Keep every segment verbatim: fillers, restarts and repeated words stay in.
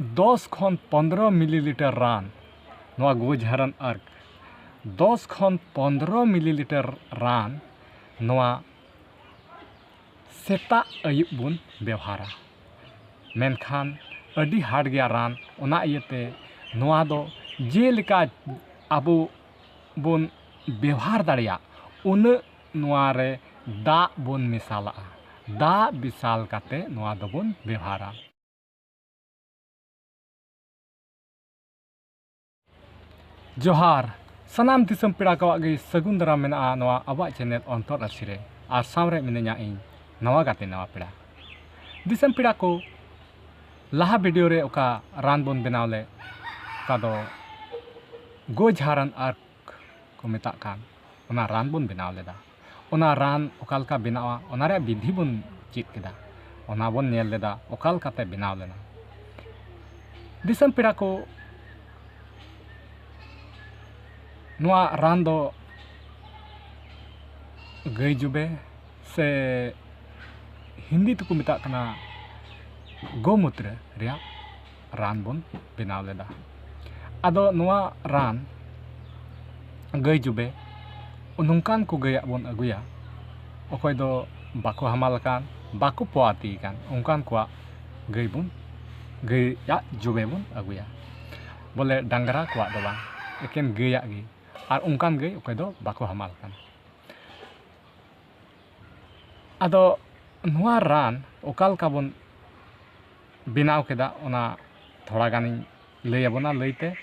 ᱫᱚᱥ ᱠᱷᱚᱱ ᱯᱚᱱᱫᱽᱨᱚ ᱢᱤᱞᱤᱞᱤᱴᱟᱨ ᱨᱟᱱ, ᱱᱚᱣᱟ ᱜᱳᱡᱷᱟᱨᱟᱱ ᱟᱨᱠ ᱫᱚᱥ ᱠᱷᱚᱱ ᱯᱚᱱᱫᱽᱨᱚ ᱢᱤᱞᱤᱞᱤᱴᱟᱨ ᱨᱟᱱ ᱱᱚᱣᱟ ᱥᱮᱛᱟᱜ ᱟᱹᱭᱩᱵ ᱵᱚᱱ ᱵᱮᱣᱦᱟᱨᱟ᱾ ᱢᱮᱱᱠᱷᱟᱱ ᱟᱹᱰᱤ hard ᱜᱮᱭᱟ ᱨᱟᱱ, ᱚᱱᱟ ᱤᱭᱟᱹᱛᱮ ᱱᱚᱣᱟ ᱫᱚ ᱡᱮᱞᱮᱠᱟ ᱟᱵᱚ ᱵᱚᱱ ᱵᱮᱣᱦᱟᱨ ᱫᱟᱲᱮᱭᱟᱜ, ᱩᱱᱟᱹᱜ ᱱᱚᱣᱟ ᱨᱮ ᱫᱟᱜ ᱵᱚᱱ ᱢᱮᱥᱟᱞᱟᱜᱼᱟ᱾ ᱫᱟᱜ ᱢᱮᱥᱟᱞ ᱠᱟᱛᱮ ᱱᱚᱣᱟ ᱫᱚᱵᱚᱱ ᱵᱮᱣᱦᱟᱨᱟ᱾ ᱡᱚᱦᱟᱨ, ᱥᱟᱱᱟᱢ ᱫᱤᱥᱚᱢ ᱯᱮᱲᱟ ᱠᱚᱣᱟᱜ ᱜᱮ ᱥᱟᱹᱜᱩᱱ ᱫᱟᱨᱟᱢ ᱢᱮᱱᱟᱜᱼᱟ ᱱᱚᱣᱟ ᱟᱵᱚᱣᱟᱜ ᱪᱮᱱᱮᱞ ᱚᱱᱛᱚᱨ ᱨᱟᱥᱤ ᱨᱮ, ᱟᱨ ᱥᱟᱶᱨᱮ ᱢᱤᱱᱟᱹᱧᱟ ᱤᱧ, ᱱᱟᱣᱟ ᱜᱟᱛᱮ ᱱᱟᱣᱟ ᱯᱮᱲᱟ᱾ ᱫᱤᱥᱚᱢ ᱯᱮᱲᱟ ᱠᱚ, ᱞᱟᱦᱟ ᱵᱷᱤᱰᱤᱭᱳ ᱨᱮ ᱚᱠᱟ ᱨᱟᱱ ᱵᱚᱱ ᱵᱮᱱᱟᱣ ᱞᱮᱫ, ᱚᱠᱟ ᱫᱚ ᱜᱳᱡᱷᱟᱨᱟᱱ ᱟᱨ ᱠᱚ ᱢᱮᱛᱟᱜ ᱠᱟᱱ, ᱚᱱᱟ ᱨᱟᱱ ᱵᱚᱱ ᱵᱮᱱᱟᱣ ᱞᱮᱫᱟ᱾ ᱚᱱᱟ ᱨᱟᱱ ᱚᱠᱟ ᱞᱮᱠᱟ ᱵᱮᱱᱟᱣᱟ, ᱚᱱᱟ ᱨᱮᱭᱟᱜ ᱵᱤᱫᱷᱤ ᱵᱚᱱ ᱪᱮᱫ ᱠᱮᱫᱟ, ᱚᱱᱟ ᱵᱚᱱ ᱧᱮᱞ ᱞᱮᱫᱟ ᱚᱠᱟ ᱞᱮᱠᱟᱛᱮ ᱵᱮᱱᱟᱣ ᱞᱮᱱᱟ᱾ ᱫᱤᱥᱚᱢ ᱯᱮᱲᱟ ᱠᱚ, ᱱᱚᱣᱟ ᱨᱟᱱ ᱫᱚ ᱜᱟᱹᱭ ᱡᱚᱵᱮ ᱥᱮ ᱦᱤᱱᱫᱤ ᱛᱮᱠᱚ ᱢᱮᱛᱟᱜ ᱠᱟᱱᱟ ᱜᱳᱢᱩᱛᱨᱚ ᱨᱮᱭᱟᱜ ᱨᱟᱱ ᱵᱚᱱ ᱵᱮᱱᱟᱣ ᱞᱮᱫᱟ᱾ ᱟᱫᱚ ᱱᱚᱣᱟ ᱨᱟᱱ ᱜᱟᱹᱭ ᱡᱚᱵᱮ ᱱᱚᱝᱠᱟᱱ ᱠᱚ ᱜᱟᱹᱭᱟᱜ ᱵᱚᱱ ᱟᱹᱜᱩᱭᱟ, ᱚᱠᱚᱭ ᱫᱚ ᱵᱟᱠᱚ ᱦᱟᱢᱟᱞ ᱟᱠᱟᱱ, ᱵᱟᱠᱚ ᱯᱚᱣᱟᱛᱤ ᱟᱠᱟᱱ, ᱚᱱᱠᱟᱱ ᱠᱚᱣᱟᱜ ᱜᱟᱹᱭ ᱵᱚᱱ, ᱜᱟᱹᱭᱟᱜ ᱡᱚᱵᱮ ᱵᱚᱱ ᱟᱹᱜᱩᱭᱟ᱾ ᱵᱚᱞᱮ ᱰᱟᱝᱨᱟ ᱠᱚᱣᱟᱜ ᱫᱚ ᱵᱟᱝ, ᱮᱠᱮᱱ ᱜᱟᱹᱭᱟᱜ ᱜᱮ᱾ ᱟᱨ ᱚᱱᱠᱟᱱ ᱜᱟᱹᱭ ᱚᱠᱚᱭ ᱫᱚ ᱵᱟᱠᱚ ᱦᱟᱢᱟᱞ ᱟᱠᱟᱱ᱾ ᱟᱫᱚ ᱱᱚᱣᱟ ᱨᱟᱱ ᱚᱠᱟ ᱞᱮᱠᱟ ᱵᱚᱱ ᱵᱮᱱᱟᱣ ᱠᱮᱫᱟ, ᱚᱱᱟ ᱛᱷᱚᱲᱟ ᱜᱟᱱᱤᱧ ᱞᱟᱹᱭ ᱟᱵᱚᱱᱟ ᱞᱟᱹᱭᱛᱮ᱾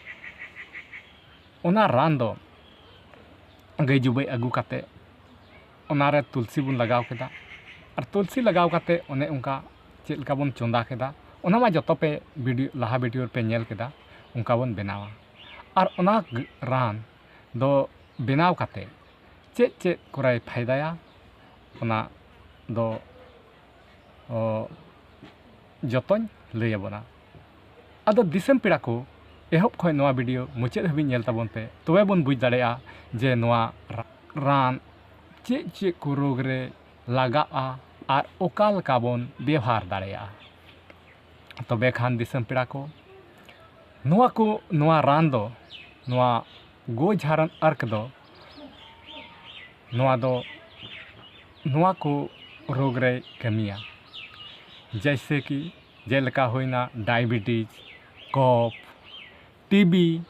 ᱚᱱᱟ ᱨᱟᱱ ᱫᱚ ᱜᱟᱹᱭ ᱡᱩᱵᱟᱹᱭ ᱟᱹᱜᱩ ᱠᱟᱛᱮ ᱚᱱᱟᱨᱮ ᱛᱩᱞᱥᱤ ᱵᱚᱱ ᱞᱟᱜᱟᱣ ᱠᱮᱫᱟ᱾ ᱟᱨ ᱛᱩᱞᱥᱤ ᱞᱟᱜᱟᱣ ᱠᱟᱛᱮ ᱚᱱᱮ ᱚᱱᱠᱟ ᱪᱮᱫ ᱞᱮᱠᱟ ᱵᱚᱱ ᱪᱚᱸᱫᱟ ᱠᱮᱫᱟ, ᱚᱱᱟ ᱢᱟ ᱡᱚᱛᱚ ᱯᱮ ᱵᱷᱤᱰᱤᱭᱳ, ᱞᱟᱦᱟ ᱵᱷᱤᱰᱤᱭᱳ ᱨᱮᱯᱮ ᱧᱮᱞ ᱠᱮᱫᱟ, ᱚᱱᱠᱟ ᱵᱚᱱ ᱵᱮᱱᱟᱣᱟ᱾ ᱟᱨ ᱚᱱᱟ ᱜ-, ᱨᱟᱱ ᱫᱚ ᱵᱮᱱᱟᱣ ᱠᱟᱛᱮ ᱪᱮᱫ ᱪᱮᱫ ᱠᱚᱨᱮᱭ ᱯᱷᱟᱭᱫᱟᱭᱟ, ᱚᱱᱟ ᱫᱚ, ᱚ, ᱡᱚᱛᱚᱧ ᱞᱟᱹᱭ ᱟᱵᱚᱱᱟ᱾ ᱟᱫᱚ ᱫᱤᱥᱚᱢ ᱯᱮᱲᱟ ᱠᱚ, ᱮᱦᱚᱵ ᱠᱷᱚᱱ ᱱᱚᱣᱟ ᱵᱷᱤᱰᱤᱭᱳ ᱢᱩᱪᱟᱹᱫ ᱦᱟᱹᱵᱤᱡ ᱧᱮᱞ ᱛᱟᱵᱚᱱ ᱯᱮ, ᱛᱚᱵᱮ ᱵᱚᱱ ᱵᱩᱡᱽ ᱫᱟᱲᱮᱭᱟᱜᱼᱟ ᱡᱮ ᱱᱚᱣᱟ ᱨᱟ-, ᱨᱟᱱ ᱪᱮᱫ ᱪᱮᱫ ᱠᱚ ᱨᱳᱜᱽ ᱨᱮ ᱞᱟᱜᱟᱜᱼᱟ ᱟᱨ ᱚᱠᱟ ᱞᱮᱠᱟ ᱵᱚᱱ ᱵᱮᱣᱦᱟᱨ ᱫᱟᱲᱮᱭᱟᱜᱼᱟ᱾ ᱛᱚᱵᱮ ᱠᱷᱟᱱ ᱫᱤᱥᱚᱢ ᱯᱮᱲᱟ ᱠᱚ, ᱱᱚᱣᱟ ᱠᱚ, ᱱᱚᱣᱟ ᱨᱟᱱ ᱫᱚ, ᱱᱚᱣᱟ ᱜᱳ ᱡᱷᱟᱨᱟᱱ ᱟᱨᱠ ᱫᱚ, ᱱᱚᱣᱟ ᱫᱚ, ᱱᱚᱣᱟ ᱠᱚ ᱨᱳᱜᱽ ᱨᱮᱭ ᱠᱟᱹᱢᱤᱭᱟ᱾ ᱡᱮᱭᱥᱮ ᱠᱤ, ᱡᱮᱞᱮᱠᱟ ᱦᱩᱭᱱᱟ ᱰᱟᱭᱟᱵᱮᱴᱤᱥ, ᱠᱚᱯᱷ, ᱴᱤᱵᱤ,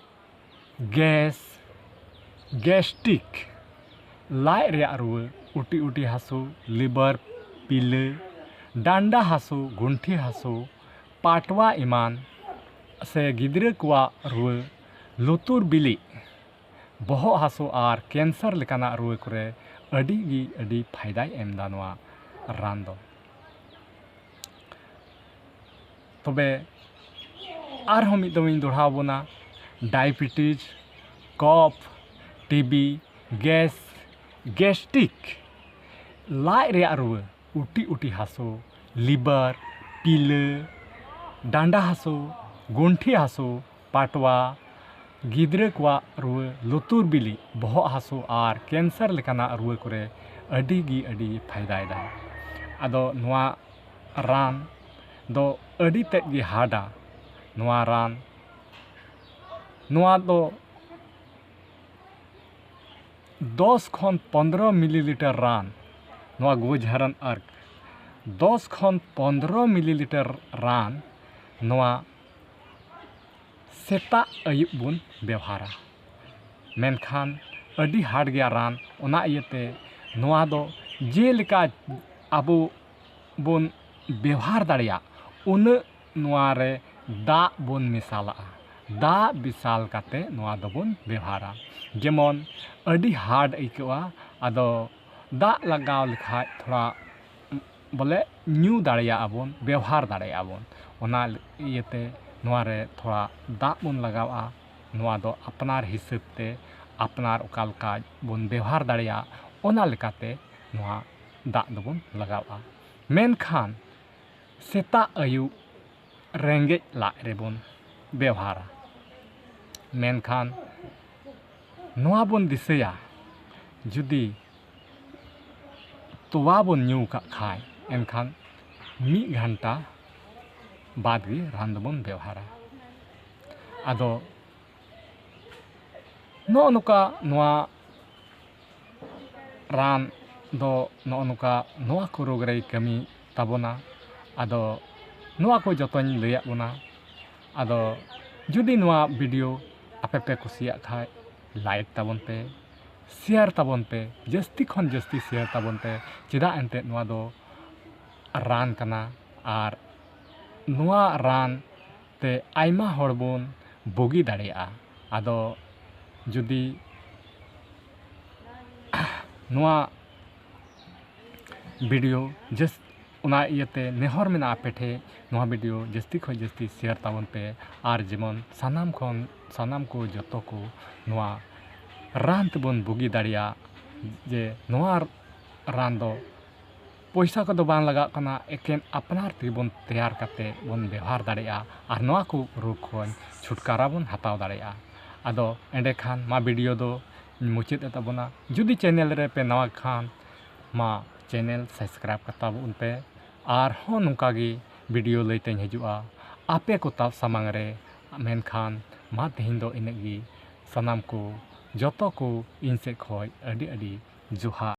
ᱜᱮᱥ, ᱜᱮᱥᱴᱨᱤᱠ, ᱞᱟᱡ ᱨᱮᱭᱟᱜ ᱨᱩᱣᱟᱹ, ᱩᱴᱤ ᱩᱴᱤ ᱦᱟᱹᱥᱩ, ᱞᱤᱵᱟᱨ, ᱯᱤᱞᱟᱹ, ᱰᱟᱱᱰᱟ ᱦᱟᱹᱥᱩ, ᱜᱩᱱᱴᱷᱤ ᱦᱟᱹᱥᱩ, ᱯᱟᱴᱣᱟ ᱮᱢᱟᱱ ᱥᱮ ᱜᱤᱫᱽᱨᱟᱹ ᱠᱚᱣᱟᱜ ᱨᱩᱣᱟᱹ, ᱞᱩᱛᱩᱨ ᱵᱤᱞᱤ, ᱵᱚᱦᱚᱜ ᱦᱟᱹᱥᱩ ᱟᱨ ᱠᱮᱱᱥᱟᱨ ᱞᱮᱠᱟᱱᱟᱜ ᱨᱩᱣᱟᱹ ᱠᱚᱨᱮ ᱟᱹᱰᱤ ᱜᱮ ᱟᱹᱰᱤ ᱯᱷᱟᱭᱫᱟᱭ ᱮᱢ ᱮᱫᱟ ᱱᱚᱣᱟ ᱨᱟᱱ ᱫᱚ᱾ ᱛᱚᱵᱮ ᱟᱨᱦᱚᱸ ᱢᱤᱫ ᱫᱚᱢ ᱤᱧ ᱫᱚᱦᱲᱟᱣ ᱵᱚᱱᱟ, ᱰᱟᱭᱟᱵᱮᱴᱤᱥ, ᱠᱚᱯᱷ, ᱴᱤᱵᱤ, ᱜᱮᱥ, ᱜᱮᱥᱴᱨᱤᱠ, ᱞᱟᱡ ᱨᱮᱭᱟᱜ ᱨᱩᱣᱟᱹ, ᱩᱴᱤ ᱩᱴᱤ ᱦᱟᱹᱥᱩ, ᱞᱤᱵᱟᱨ, ᱯᱤᱞᱟᱹ, ᱰᱟᱱᱰᱟ ᱦᱟᱹᱥᱩ, ᱜᱩᱱᱴᱷᱤ ᱦᱟᱹᱥᱩ, ᱯᱟᱴᱣᱟ, ᱜᱤᱫᱽᱨᱟᱹ ᱠᱚᱣᱟᱜ ᱨᱩᱣᱟᱹ, ᱞᱩᱛᱩᱨ ᱵᱤᱞᱤ, ᱵᱚᱦᱚᱜ ᱦᱟᱹᱥᱩ ᱟᱨ ᱠᱮᱱᱥᱟᱨ ᱞᱮᱠᱟᱱᱟᱜ ᱨᱩᱣᱟᱹ ᱠᱚᱨᱮ ᱟᱹᱰᱤ ᱜᱮ ᱟᱹᱰᱤ ᱯᱷᱟᱭᱫᱟᱭ ᱮᱫᱟ᱾ ᱟᱫᱚ ᱱᱚᱣᱟ ᱨᱟᱱ ᱫᱚ ᱟᱹᱰᱤ ᱛᱮᱫ ᱜᱮ ᱦᱟᱨᱰᱟ᱾ ᱱᱚᱣᱟ ᱨᱟᱱ, ᱱᱚᱣᱟ ᱫᱚ ᱫᱚᱥ ᱠᱷᱚᱱ ᱯᱚᱱᱫᱽᱨᱚ ᱢᱤᱞᱤᱞᱤᱴᱟᱨ ᱨᱟᱱ, ᱱᱚᱣᱟ ᱜᱳ ᱡᱷᱟᱨᱟᱱ ᱟᱨᱠ, ᱫᱚᱥ ᱠᱷᱚᱱ ᱯᱚᱱᱫᱽᱨᱚ ᱢᱤᱞᱤᱞᱤᱴᱟᱨ ᱨᱟᱱ ᱱᱚᱣᱟ ᱥᱮᱛᱟᱜ ᱟᱹᱭᱩᱵ ᱵᱚᱱ ᱵᱮᱣᱦᱟᱨᱟ᱾ ᱢᱮᱱᱠᱷᱟᱱ ᱟᱹᱰᱤ ᱦᱟᱨᱰ ᱜᱮᱭᱟ ᱨᱟᱱ, ᱚᱱᱟ ᱤᱭᱟᱹᱛᱮ ᱱᱚᱣᱟ ᱫᱚ ᱡᱮᱞᱮᱠᱟ ᱟᱵᱚ ᱵᱚᱱ ᱵᱮᱣᱦᱟᱨ ᱫᱟᱲᱮᱭᱟᱜ, ᱩᱱᱟᱹᱜ ᱱᱚᱣᱟ ᱨᱮ ᱫᱟᱜ ᱵᱚᱱ ᱢᱮᱥᱟᱞᱟᱜᱼᱟ᱾ ᱫᱟᱜ ᱢᱮᱥᱟᱞ ᱠᱟᱛᱮ ᱱᱚᱣᱟ ᱫᱚᱵᱚᱱ ᱵᱮᱣᱦᱟᱨᱟ᱾ ᱡᱮᱢᱚᱱ ᱟᱹᱰᱤ ᱦᱟᱨᱰ ᱟᱹᱭᱠᱟᱹᱜᱼᱟ, ᱟᱫᱚ ᱫᱟᱜ ᱞᱟᱜᱟᱣ ᱞᱮᱠᱷᱟᱡ ᱛᱷᱚᱲᱟ ᱵᱚᱞᱮ ᱧᱩ ᱫᱟᱲᱮᱭᱟᱜᱼᱟ ᱵᱚᱱ, ᱵᱮᱣᱦᱟᱨ ᱫᱟᱲᱮᱭᱟᱜᱼᱟ ᱵᱚᱱ᱾ ᱚᱱᱟ ᱤᱭᱟᱹᱛᱮ ᱱᱚᱣᱟ ᱨᱮ ᱛᱷᱚᱲᱟ ᱫᱟᱜ ᱵᱚᱱ ᱞᱟᱜᱟᱣᱼᱟ᱾ ᱱᱚᱣᱟ ᱫᱚ ᱟᱯᱱᱟᱨ ᱦᱤᱥᱟᱹᱵ ᱛᱮ, ᱟᱯᱱᱟᱨ ᱚᱠᱟ ᱞᱮᱠᱟ ᱵᱚᱱ ᱵᱮᱣᱦᱟᱨ ᱫᱟᱲᱮᱭᱟᱜ, ᱚᱱᱟ ᱞᱮᱠᱟᱛᱮ ᱱᱚᱣᱟ ᱫᱟᱜ ᱫᱚᱵᱚᱱ ᱞᱟᱜᱟᱣᱼᱟ᱾ ᱢᱮᱱᱠᱷᱟᱱ ᱥᱮᱛᱟᱜ ᱟᱹᱭᱩᱵ ᱨᱮᱸᱜᱮᱡ ᱞᱟᱡ ᱨᱮᱵᱚᱱ ᱵᱮᱣᱦᱟᱨᱟ᱾ ᱢᱮᱱᱠᱷᱟᱱ ᱱᱚᱣᱟ ᱵᱚᱱ ᱫᱤᱥᱟᱹᱭᱟ, ᱡᱩᱫᱤ ᱛᱚᱣᱟ ᱵᱚᱱ ᱧᱩ ᱠᱟᱜ ᱠᱷᱟᱱ, ᱮᱱᱠᱷᱟᱱ ᱢᱤᱫ ᱜᱷᱟᱱᱴᱟ ᱵᱟᱫᱽ ᱜᱮ ᱨᱟᱱ ᱫᱚᱵᱚᱱ ᱵᱮᱣᱦᱟᱨᱟ᱾ ᱟᱫᱚ ᱱᱚᱜᱼᱚ ᱱᱚᱝᱠᱟ ᱱᱚᱣᱟ ᱨᱟᱱ ᱫᱚ ᱱᱚᱜᱼᱚ ᱱᱚᱝᱠᱟ ᱱᱚᱣᱟ ᱠᱚ ᱨᱳᱜᱽ ᱨᱮᱭ ᱠᱟᱹᱢᱤ ᱛᱟᱵᱚᱱᱟ᱾ ᱟᱫᱚ ᱱᱚᱣᱟ ᱠᱚ ᱡᱚᱛᱚᱧ ᱞᱟᱹᱭᱟᱫ ᱵᱚᱱᱟ᱾ ᱟᱫᱚ ᱡᱩᱫᱤ ᱱᱚᱣᱟ ᱵᱷᱤᱰᱤᱭᱳ ᱟᱯᱮ ᱯᱮ ᱠᱩᱥᱤᱭᱟᱜ ᱠᱷᱟᱡ, ᱞᱟᱭᱤᱠ ᱛᱟᱵᱚᱱ ᱯᱮ, ᱥᱮᱭᱟᱨ ᱛᱟᱵᱚᱱ ᱯᱮ, ᱡᱟᱹᱥᱛᱤ ᱠᱷᱚᱱ ᱡᱟᱹᱥᱛᱤ ᱥᱮᱭᱟᱨ ᱛᱟᱵᱚᱱ ᱯᱮ᱾ ᱪᱮᱫᱟᱜ ᱮᱱᱛᱮᱫ ᱱᱚᱣᱟ ᱫᱚ ᱨᱟᱱ ᱠᱟᱱᱟ, ᱟᱨ ᱱᱚᱣᱟ ᱨᱟᱱ ᱛᱮ ᱟᱭᱢᱟ ᱦᱚᱲ ᱵᱚᱱ ᱵᱩᱜᱤ ᱫᱟᱲᱮᱭᱟᱜᱼᱟ᱾ ᱟᱫᱚ ᱡᱩᱫᱤ ᱱᱚᱣᱟ ᱵᱷᱤᱰᱤᱭᱳ ᱡᱟᱹᱥ ᱚᱱᱟ ᱤᱭᱟᱹᱛᱮ ᱱᱮᱦᱚᱨ ᱢᱮᱱᱟᱜᱼᱟ ᱟᱯᱮ ᱴᱷᱮᱡ, ᱱᱚᱣᱟ ᱵᱷᱤᱰᱤᱭᱳ ᱡᱟᱹᱥᱛᱤ ᱠᱷᱚᱱ ᱡᱟᱹᱥᱛᱤ ᱥᱮᱭᱟᱨ ᱛᱟᱵᱚᱱ ᱯᱮ᱾ ᱟᱨ ᱡᱮᱢᱚᱱ ᱥᱟᱱᱟᱢ ᱠᱷᱚᱱ ᱥᱟᱱᱟᱢ ᱠᱚ ᱡᱚᱛᱚ ᱠᱚ ᱱᱚᱣᱟ ᱨᱟᱱ ᱛᱮᱵᱚᱱ ᱵᱩᱜᱤ ᱫᱟᱲᱮᱭᱟᱜ, ᱡᱮ ᱱᱚᱣᱟ ᱨᱟᱱ ᱫᱚ ᱯᱚᱭᱥᱟ ᱠᱚᱫᱚ ᱵᱟᱝ ᱞᱟᱜᱟᱜ ᱠᱟᱱᱟ, ᱮᱠᱮᱱ ᱟᱯᱱᱟᱨ ᱛᱮᱜᱮ ᱵᱚᱱ ᱛᱮᱭᱟᱨ ᱠᱟᱛᱮ ᱵᱚᱱ ᱵᱮᱣᱦᱟᱨ ᱫᱟᱲᱮᱭᱟᱜᱼᱟ ᱟᱨ ᱱᱚᱣᱟ ᱠᱚ ᱨᱳᱜᱽ ᱠᱷᱚᱱ ᱪᱷᱩᱴᱠᱟᱨᱟ ᱵᱚᱱ ᱦᱟᱛᱟᱣ ᱫᱟᱲᱮᱭᱟᱜᱼᱟ᱾ ᱟᱫᱚ ᱮᱸᱰᱮᱠᱷᱟᱱ ᱢᱟ ᱵᱷᱤᱰᱤᱭᱳ ᱫᱚ ᱢᱩᱪᱟᱹᱫ ᱮᱫ ᱛᱟᱵᱚᱱᱟ᱾ ᱡᱩᱫᱤ ᱪᱮᱱᱮᱞ ᱨᱮ ᱯᱮ ᱱᱟᱣᱟ ᱠᱷᱟᱱ, ᱢᱟ ᱪᱮᱱᱮᱞ ᱥᱟᱵᱥᱠᱨᱟᱭᱤᱵ ᱠᱟᱛᱟ ᱵᱚᱱ ᱯᱮ᱾ ᱟᱨᱦᱚᱸ ᱱᱚᱝᱠᱟ ᱜᱮ ᱵᱷᱤᱰᱤᱭᱳ ᱞᱟᱹᱭ ᱛᱮᱧ ᱦᱤᱡᱩᱜᱼᱟ ᱟᱯᱮ ᱠᱚ ᱛᱟ ᱥᱟᱢᱟᱝ ᱨᱮ᱾ ᱢᱮᱱᱠᱷᱟᱱ ᱢᱟ ᱛᱮᱦᱮᱧ ᱫᱚ ᱤᱱᱟᱹᱜ ᱜᱮ᱾ ᱥᱟᱱᱟᱢ ᱠᱚ ᱡᱚᱛᱚ ᱠᱚ ᱤᱧ ᱥᱮᱫ ᱠᱷᱚᱱ ᱟᱹᱰᱤ ᱟᱹᱰᱤ ᱡᱚᱦᱟᱨ᱾